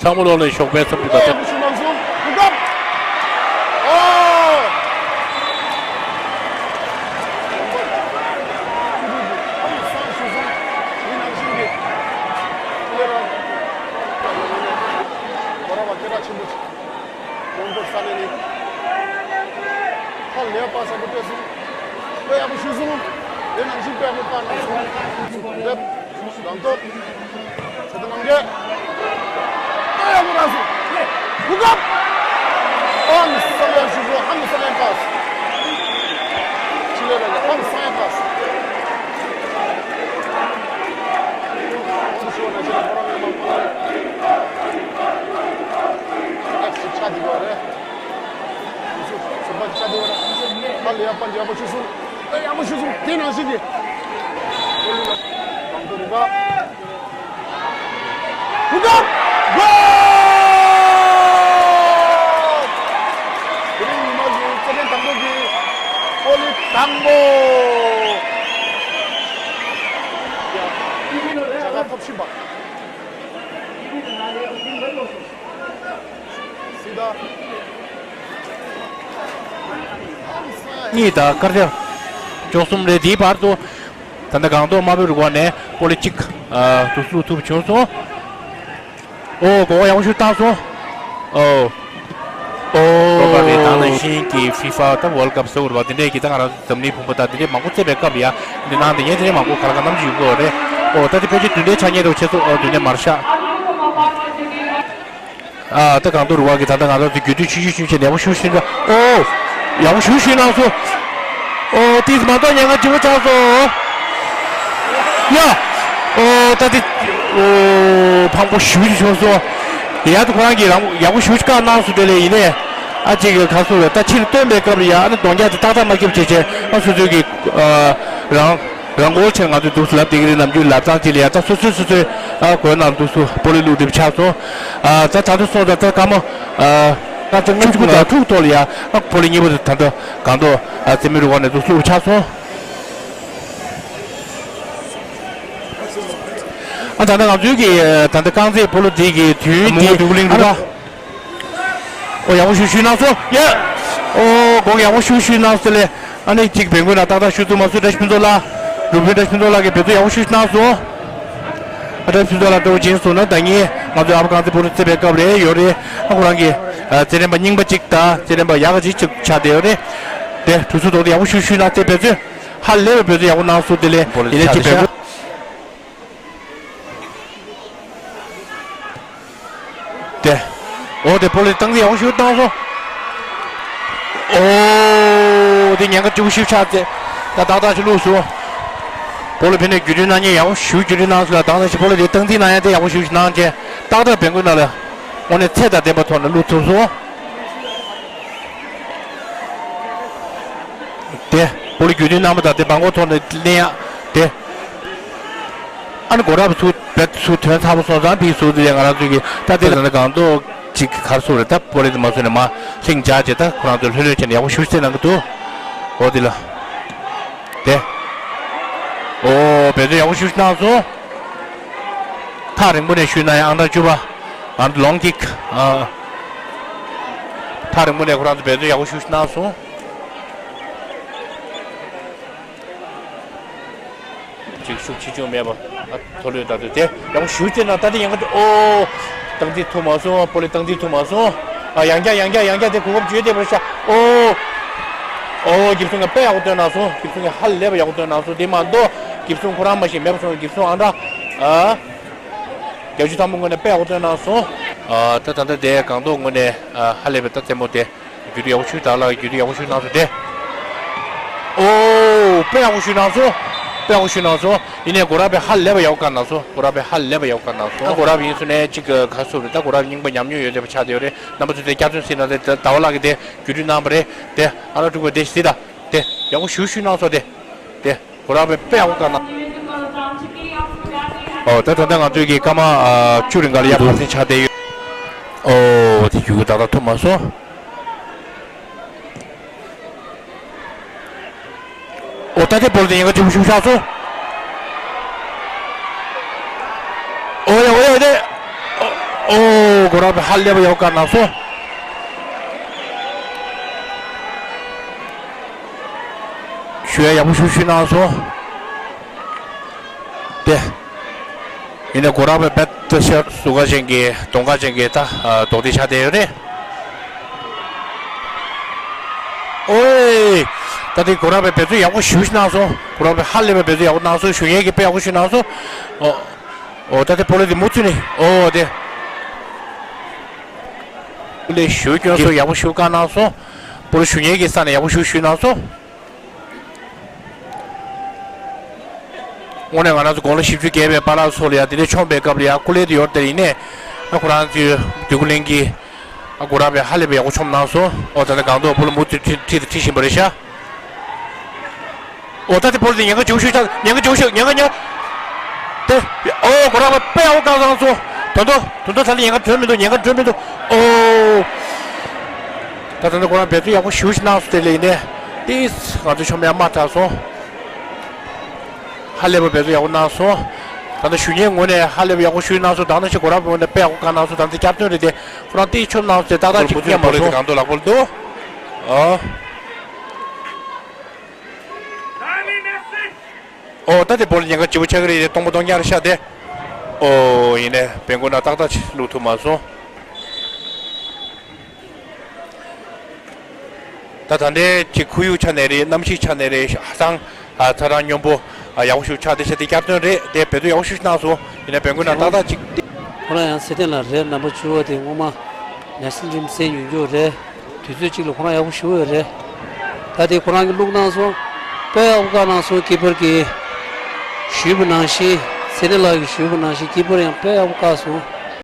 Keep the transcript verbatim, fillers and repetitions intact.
ཚང་མ་ལོག་ནས་ཞོགས་པའི་འཚམས་འདྲི་དང་། ལས་པ་ས་གོ་སྤྲད་སོང་། དཔེ་ཡག་པོ་ཞུས་སོང་། དེ་ནང་བཞིན་དཔེ་ཡག་པོ་བཏང་གནང་སོང་། རེད། རང་ཐོག་ཚེ་བརྟན་རྣམ་རྒྱལ། དཔེ་ཡག་པོ་རག་སོང་། གོ་སྐབས། ཨང་སང་ཡག་ཞུས་སོང་། ཨང་སང་ཡག་པ་སོང་། ཆི་ལེ་ལ་ཡ་ཨང་སང་ཡག་པ་སོང་། ཚུར་ཤོག་ན་ཆེ་ལ་ཁོ་རང་ཡང་མ་ཁོ་རང་ཨེག་སི་ཆ་དེ་གོ་རེད། ཧ་ལས་ཡག་པ་ཡག་པོ་ཞུ་སོང་། ཨེ་ཡག་པོ་ཞུ་སོང་། དེ་ནང་བཞིན་གྱི། གང་དུ་རུ་ཁ། རུ་ཁ། གོལ། དེ་རིང་ཉི་མ་བཞིན་རྩེད་འགྲན་དང་པོ་གི་ཀོ་ལི་དང་པོ། རྒྱ་གར་ཐོབ་ཤིན་པ། གཉིས་དང་སྐར་ཆ་བཅུ་གསུམ་རེད། དེའི་བར་དུ་ད་ལྟ་སྒང་ཏོག་དམར་པོའི་རུ་ཁག་ནས་ཀོ་ལི་གཅིག་ཨ་དུ་བླུག་ཐུབ་བྱུང་སོང་། ཨོ་གོ་བ་ཡག་པོ་ཞིག་བཏང་སོང་། ཨོ། ཨོ། ལོ་ཀ་རེ་ད་ནང་བཞིན་གྱི་ཧྥི་ཧྥ་ད་ཝལ་ཀབ་ཟེར་བ་འདི་འདྲས་ཀྱི་ད་ང་རང་འཛམ་གླིང་ཕུང་པོ་ད་འདི་འདྲས་མང་པོ་རྩེད་པའི་སྐབས་ཡ་འདི་ནང་དེ་ངས་དེ་འདྲས་མང་པོ་ག་ལ་ག་ནམ་ཞིག་ཡོང་གི་ཡོད་རེད། ཨོ་ད་དེ་ཕལ་ཆེར་བདུན་ཕྲག་ཆ་ཉེ་འདུག་ཆེ་ཚོ། ཨོ་བདུན་ཕྲག་མར་ཤག་ཨ་ད་སྒང་ཏོག་རུ་ཁག་གི་ད་ལྟ་ང་རང་ཚོ་རྒྱུད་སྟོད་ཆུ་ཤུར་ཤུར་བྱས་ནས་ཡག་པོ་ཞིག་ཤུགས་ཆེན་པོ། ཨོ། ཡག་པོ་ཞིག་ཤུགས་གནང་སོང་། ཨོ་ཏིས་མ་གཏོགས་ཉེན་ཁ་ཆེན་པོ་ཆགས་སོང་། ཡ། ཨོ་ད་དེ། ཨོ་ཕངས་པོ་ཞེ་པོ་ཅིག་བྱུང་སོང་། ཡ་ད་ཁོ་རང་གིས་རང་ཡག་པོ་ཞེ་པོ་ཅིག་བཀག་གནང་སོང་། དེ་ལས་ཡིན་ནས་ཨ་ཅིག་ག་སོང་རེད། ད་ཕྱིར་བཏོན་པའི་སྐབས་ལ་ཡ་ཨ་ནི་གདོང་རྒྱག་དེ་ཏག་ཏག་མ་རྒྱབ་བྱས་བྱས་ཨ་སོ་སོའི་གི་ཨ་རང་། རང་འགུལ་ཆེད་ང་ཚོས་འདུག་སེ་ལབ་བསྡད་ཀྱི་རེད། ནམ་རྒྱུན་ལབ་སྟངས་གཅིག་ལ་ཡ་ད་སོ་སོས་སོ་སོའི་ཨ་གོས་ནང་འདུག་སེ་སྤོ་ལོ་བླུགས་འདེབས་ཆགས་སོང་། ཨ་ད་ད་དུང་སོང་ཙང་ད་སྐར་མ་ཨ་ལྔ་བཅུ་ང་དྲུག་དང་དྲུག་ཐོག་ལ་ཡ་ཨ་སྤོ་ལོ་གཉིས་པོ་དེ་ད་ལྟ་སྒང་ཏོག་ཨ་རྩེད་མོའི་རུ་ཁག་ནས་འདུག་སེ་བླུགས་ཆགས་སོང་། ཨ་ད་ལྟ་ང་ཚོའི་གི་ད་ལྟ་རྐང་རྩེད་སྤོ་ལོ་འདི་གི་དུས་འདི་འདུག་གླིང་རུ་ཁག་ཨོ་ཡག་པོ་ཞིག་ཞུས་གནང་སོང་། ཡ། ཨོ་གོང་ཡག་པོ་ཞིག་ཞུས་གནང་སོང་ལས། ཨ་ནི་གཅིག་བེང་ཀུན་ན་ཏག་ཏག་ཞུ་ཐུབ་མ་སོང་། བཀྲ་ཤིས་ཕུན་ཚོགས་ལགས། རུ་ཕུན་བཀྲ་ཤིས་ཕུན་ཚོགས་ལགས་ཀྱིས་བེད་སྤྱོད་ཡག་པོ་ཞིག་གནང་སོང་། ཨ་བཀྲ་ཤིས་ཕུན་ཚོགས་ལགས་སྤྲོ་པོ་བྱིན་སོང་ན་ད་ངས་ང་ཚོའི་ཨ་ཕ་རྐང་རྩེད་སྤོ་ལོ་རྩེད་པའི་སྐབས་རེད་ཡོད་རེད། ཨ་ཁོ་རང་གི་ཨ་རྩེད་རན་པ་རྙིང་པ་གཅིག་དང་རྩེད་རན་པ་ཡག་ག་གཅིག་ཆགས་བསྡད་ཡོད་རེད། དེ་གྲུ་ཟུར་ཐོག་ཏུ་ཡག་པོ་ཞིག་ཞུས་གནང་སྟེ་བེད་སྤྱོད་ཧ་ལས་པའི་བེད་སྤྱོད་ཡག་པོ་གནང་སོང་། དེ་ལས་ཡིན་ནའི་གཅིག་བེད་སྤྱོད། དེ། འོ་དེ་སྤོ་ལོ་སྟངས་འཛིན་ཡག་པོ་ཞིག་བཏང་སོང་། འོ་དེ་ཉེན་ཁ་ལྕི་པོ་ཞིག་ཆགས་ཚེ། ད་ཏག་ཏག་ཞིག་བླུགས་སོང་། སྤོ་ལོ་ཕན་ནས་བརྒྱུད་སྤྲོད་གནང་མཁན་ཡག་པོ་ཞིག་བརྒྱུད་སྤྲོད་གནང་སོང་ལ། ཏག་ཏག་ཞིག་སྤོ་ལོ་དེ་སྟངས་འཛིན་གནང་ཡ་དེ་ཡག་པོ་ཞིག་གནང་བྱས། ཏག་ཏག་བེང་ཀུན་ནང་ལ་དངོས་གནས་ཚད་དང་ལྡན་པ་ཐོག་ནས་བླུགས་ཐུབ་སོང་། དེ་སྤོ་ལོ་བརྒྱུད་སྤྲོད་གནང་བ་དང་དེ་མ་འགོར་ཐོག་ནས་ལེན་ཡ་དེ། ཨ་ནི་གོ་རབ་ཚུར་བེད་ཚུར་ཐོན་ཚར་བ་སོང་ཙང་ཕིག་ཚུར་དེ་ང་རང་ཚོའི་གི་ད་དེ་ལ་ནི་སྒང་ཏོག་ཅིག་གར་སོང་རེད། ད་སྤོ་ལོ་དེ་མ་སོང་ནས་མ་ལྷིང་འཇགས་བྱས་ད་ཁོ་རང་ཚོ་ལྷོད་ལྷོད་བྱས་ནས་ཡག་པོ་ཞིག་རྩེད་གནང་གི་འདུག་འོ་དེ་ལ་དེ། འོ་བེད་སྤྱོད་ཡག་པོ་ཞིག་གནང་སོང་། ཐག་རིང་པོ་ནས་ཞུས་ན་ཡང་ཨང་གྲངས་བཅུ་པ་ཨང་ལོང་ཀིག་ཨ། ཐག་རིང་པོ་ནས་ཁོ་རང་ཚོ་བེད་སྤྱོད་ཡག་པོ་ཞིག་གནང་སོང་། ཅིག་ཤུགས་ཆེ་ཆུང་མེད་པ། ཨ་མཐོ་ལོས་ད་དུ་དེ་ཡག་པོ་ཞུ་ཅེ་ན་ད་དེ་ཡང་ག་དེ་ཨོ། སྟངས་འཛིན་ཐུབ་མ་སོང་། སྤོ་ལོ་སྟངས་འཛིན་ཐུབ་མ་སོང་། ཨ་ཡང་བསྐྱར་ཡང་བསྐྱར་ཡང་བསྐྱར་དེ་གོ་སྐབས་བརྗོད་བསྡད་པར་ཤ་ཨོ། ཨོ་གིབ་སུང་གིས་དཔེ་ཡག་པོ་སྟོན་གནང་སོང་། གིབ་སུང་གིས་ཧ་ལས་པ་ཡག་པོ་སྟོན་གནང་སོང་། དེ་མ་གཏོགས་གིབ་སུང་ཁོ་རང་མ་ཤེས་མེད་པ་སོང་། གིབ་སུང་ཨང་གྲངས་ཨ་བརྒྱད་ཅུ་ཐམ་པ་ངོས་ནས་དཔེ་ཡག་པོ་སྟོན་གནང་སོང་། ཨ་ད་ད་ལྟ་དེ་སྒང་ཏོག་ངོས་ནས་ཨ་ཧ་ལས་པའི་ད་རྩེད་མོ་དེ། རྒྱུད་དུ་ཡག་པོ་ཞུ་དག་ལ་རྒྱུད་དུ་ཡག་པོ་ཞུ་གནང་སོང་དེ། ཨོ། དཔེ་ཡག་པོ་ཞུ་གནང་སོང་། དཔེ་ཡག་པོ་ཞུ་གནང་སོང་། ཡིན་ནའི་གོ་རབ་པས་ཧ་ལས་པ་ཡག་པོ་བཀག་གནང་སོང་། གོ་རབ་པས་ཧ་ལས་པ་ཡག་པོ་བཀག་གནང་སོང་། ཨ་གོ་རབ་ཡིན་སོང་ནས་གཅིག་ག་སུ་རེད། ད་གོ་རབ་རྙིང་པ་ཉམས་མྱོང་ཡོད་བསྡད་པ་ཆགས་བསྡད་ཡོད་རེད། རྣམ་པ་ཚོས་དེ་བསྐྱར་སྟོན་གཟིགས་གནང་དེ་ཟླ་བ་ལགས་ཀྱིས་དེ་བརྒྱུད་སྤྲོད་གནང་བ་རེད་དེ། ཨ་ར་དྲུག་པ་དེ་གཟིགས་དང་དེ་ཡག་པོ་ཞུ་ཞུ་གནང་སོང་དེ། དེ། གོ་རབ་པས་དཔེ་ཡག་པོ་བཀག་གནང་། ཨོ་ད་ད་ལྟ་ང་ཚོའི་གི་སྐར་མ་ཨ་བཅུ་རིང་ག་ལ་ཡར་འདུག་ཕར་ཕྱིན་ཆགས་བསྡད་ཡོད། ཨོ་དེ་རྒྱུད་སྐུད་ཏག་ཏག་ཐུབ་མ་སོང་། ཨོ་ད་དེ་སྤོ་ལོ་དེ་ཉེན་ཁ་ཆེན་པོ་ཞིག་ཆགས་སོང་། ཨོ་ཡ་ཨོ་ཡ་ཨོ་དེ། ཨོ། ཨོ། གོ་ར་བས་ཧ་ལས་པ་ཡག་པོ་བཀག་གནང་སོང་། ཞུ་ཡ་ཡག་པོ་ཞུ་ཞུ་གནང་སོང་། དེ། ཡིན་ནའི་གོ་ར་བས་རྦད་དེ་ཤར་ཟུར་ཁ་ཅན་གྱི་གདོང་ཁ་ཅན་གྱི་ད་རྡོག་རྡེག་ཆགས་བསྡད་ཡོད་རེད། ཨོའི། ད་དེ་གོ་ར་བས་འབད་བརྩོན་ཡག་པོ་ཞེ་པོ་ཞིག་གནང་སོང་། གོ་ར་བས་ཧ་ལས་པའི་འབད་བརྩོན་ཡག་པོ་གནང་སོང་། གཞུང་གཉེར་གྱིས་དཔེ་ཡག་པོ་ཞིག་གནང་སོང་། ཨོ། ཨོ་ད་དེ་སྤོ་ལོ་དེ་མུ་མཐུད་ནས་ཨོ་དེ། སྤོ་ལོ་ཞེ་པོ་སྐྱོན་སོང་། ཡག་པོ་ཞེ་པོ་བཀག་གནང་སོང་། སྤོ་ལོ་གཞུང་གཉེར་གྱི་ས་ནས་ཡག་པོ་ཞེ་པོ་ཞིག་གནང་སོང་། དངོས་གནས་ང་རང་ཚོ་དགུང་ལོ་བཞི་བཅུ་བརྒལ་བའི་པཱ་ལགས་ཚོ་ལ་ཡང་དེ་འདྲའི་མཆོང་བའི་སྐབས་ལ་ཡང་སྐུ་ལས་དེ་ཡོད་དེ་ཡིན་ནའི། ཨ་ཁོ་རང་ཚོའི་སྡེ་དགེ་གླིང་གི་ཨ་གོ་ར་བས་ཧ་ལས་པའི་ཡག་པོ་མཆོངས་གནང་སོང་། ཨོ་ད་ལྟ་སྒང་ཏོག་སྤོ་ལོ་མུ་མཐུད་ཁྲིད་ཁྲིད་དང་ཁྲིད་བཞིན་པ་རེད་ཤག་ཨོ་ད་དེ་སྤོ་ལོ་དེ་ཉེན་ཁ་འཇོག་ཤོག་ཤག་ཉེན་ཁ་འཇོག་ཤོག་ཉེན་ཁ་ཉེན། དེ། ཨོ་གོ་ར་བས་དཔེ་ཡག་པོ་བཀག་གནང་སོང་། ད་དུང་ད་དུང་ད་ལྟ་ཉེན་ཁ་འགྲོ་མི་འདུག་ཉེན་ཁ་འགྲོ་མི་འདུག་ཨོ། ད་ད་ལྟ་གོ་ར་བས་འབད་བརྩོན་ཡག་པོ་ཞེ་པོ་ཞིག་གནང་སོང་། དེ་ལས་ཡིན་ནའི། ཏིས་ང་ཚོ་མཆོང་མེད་དམའ་དྲགས་སོང་། ཧ་ལས་པ་འབད་བརྩོན་ཡག་པོ་གནང་སོང་། ད་ལྟ་གཞུང་གཉེར་ངོས་ནས་ཧ་ལས་པ་ཡག་པོ་ཞེ་པོ་གནང་སོང་། ད་ནང་བཞིན་གོ་ར་བའི་ངོས་ནས་དཔེ་ཡག་པོ་བཀག་གནང་སོང་། ད་ལྟ་བསྐྱར་ཐོན་རེད་དེ། ཁོ་རང་ཏིས་མཆོངས་གནང་སོང་དེ་ཏག་ཏག་ཅིག་མཐོང་མ་སོང་། སྒང་ཏོག་ལག་པ་ལ་འདུག་ཨོ། ཨོ་ད་དེ་སྤོ་ལོ་ཉེན་ཁ་ལྗིད་པོ་ཆགས་ཀྱི་རེད་དེ། སྟོང་པ་སྟོང་རྐྱང་རེད་ཤག་དེ། ཨོ་ཡིན་ནའི་བན་ཀུན་ན་ཏག་ཏག་ཅིག་བླུག་ཐུབ་མ་སོང་། ད་ད་ལྟའི་ཅིག་ཁོར་ཡུག་ཆ་ནས་རེད། གནམ་གཤིས་ཆ་ནས་རེད། ཧ་ཅང་ཨ་ཚ་གྲང་སྙོམས་པོ་ཨ་ཡག་པོ་ཞིག་ཆགས་བསྡད་ཤག་དེ་བསྐྱར་ཐོན་རེད་དེ། འབད་བརྩོན་ཡག་པོ་ཞིག་གནང་སོང་། ཡིན་ནའི་བན་ཀུན་ན་ཏག་ཏག་ཅིག་ཁོ་རང་ཡང་ཚེ་བརྟན་ལགས་རེད། རྣམ་པ་བཅུ་པ་དེ་སྔོན་མ་ནེ་ཤ་ནལ་ཊིམ་གསན་མྱོང་རྒྱུ་རེད། དུས་ཚོད་གཅིག་ལ་ཁོ་རང་ཡག་པོ་ཞེ་པོ་ཡོད་རེད། ད་དེ་ཁོ་རང་གིས་བླུགས་གནང་སོང་། དཔེ་ཡག་པོ་བཀག་གནང་སོང་། ཀི་པར་གྱིས་ཞུས་པ་ནང་བཞིན། ཚེ་བརྟན་ལགས་ཀྱིས་ཞུས་པ་ནང་བཞིན་ཀི་པར་ཡང་དཔེ་ཡག་པོ་བཀག་སོང་།